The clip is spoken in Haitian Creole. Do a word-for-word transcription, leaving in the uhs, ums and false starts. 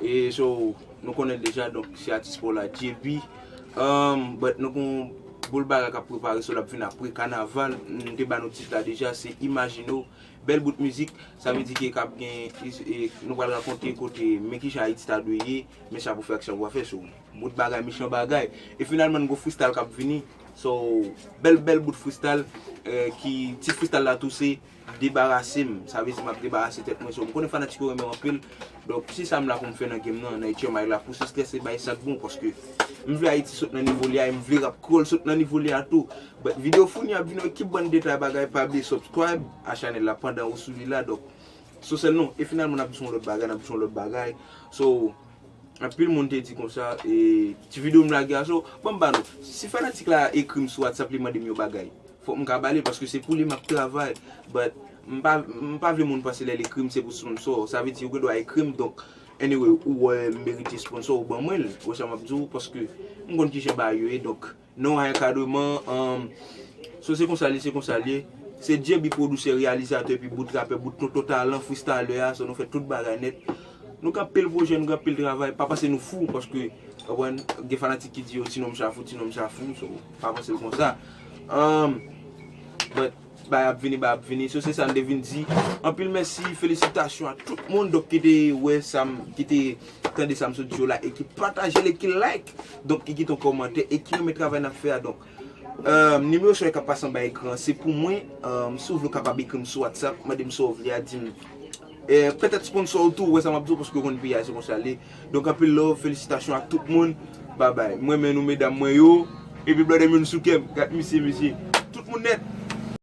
E so, nou konnen deja, donk se atis pa w la, J B. Um, but nou gon boul bagay k ap prepare, so l ap vin apre kanaval. M te ba nou tit la deja, se Imagine w. Bèl bout mizik, sa vle di ke k ap gen, e, nou pral rakonte kote, men kijan Ayiti ta dwe ye, men sa pou fè ak sa pou pa fè, so, bout bagay, mechan bagay. E finalman, nou gon freestyle k ap vini, so, bèl, bèl bout freestyle, eh, ki, tit freestyle la tou se Debarase m, sa vle di m ap debarase tèt mwen, so, m konnen fanatik yo renmen m anpil, donk, se sa m la pou m fè nan game nan, nan H M I la, pou se strès e bay sa k bon, paske m vle Ayiti sot nan nivo li a, e m vle rap kreyòl sot nan nivo li a tou. But videyo founi ap vin yon ekip bann detay bagay, pa bliye subscribe a chanèl la pandan ou sou li la, donk, so sèl non, e finalman n ap di yon lòt bagay, n ap di yon lòt bagay, so, anpil moun te di konsa, e, ti videyo m lage a, so, ban m ba nou, si fanatik la ekri m sou WhatsApp, li mande m yon bagay, fòk m ka ba li, paske se pou li m ap travay, but, m pa, m pa vle moun panse lè l ekri m, se pou sponsor, sa vle di, yo gen dwa ekri m, donk, anyway, ou wè m merite sponsor, ou ban mwen l, ou wè sa m ap di w, paske m konn kijan bagay yo ye, donk, non, ankadreman, um, so se konsa l ye, se konsa l ye. Se J B pwodisè, reyalizatè, epi bout rapè, bout tonton talan, freestyler a, so nou fè tout bagay nèt. Nou gen anpil pwojè, nou gen anpil travay, pa panse nou fou, paske, w konprann, gen fanatik ki di yo, ti nonm sa fou, ti nonm sa fou, so, pa panse l konsa. Um, but, bay ap vini, bay ap vini. So, se sa m te vin di. Anpil mèsi, felisitasyon a tout moun, donk, ki te wè sa m, ki te tande sa m sot di yo la, e ki pataje l, e ki like, donk, ki kite yon kòmantè, e ki renmen travay n ap fè a, donk, euh, nimewo sa yo k ap pase anba ekran an, se pou mwen, euh, si w vle w kapab ekri m sou WhatsApp, mande m sa w vle a, di m, eh, petèt sponsor ou tou, ou wè sa m ap di w, paske w konn peyi a se konsa l ye. Donk, anpil love, felisitasyon ak tout moun. Babay. Mwen renmen nou, medam mwen yo. Epi blòdè m youn sou kè m. Gad misye, mesye. Tout moun nèt.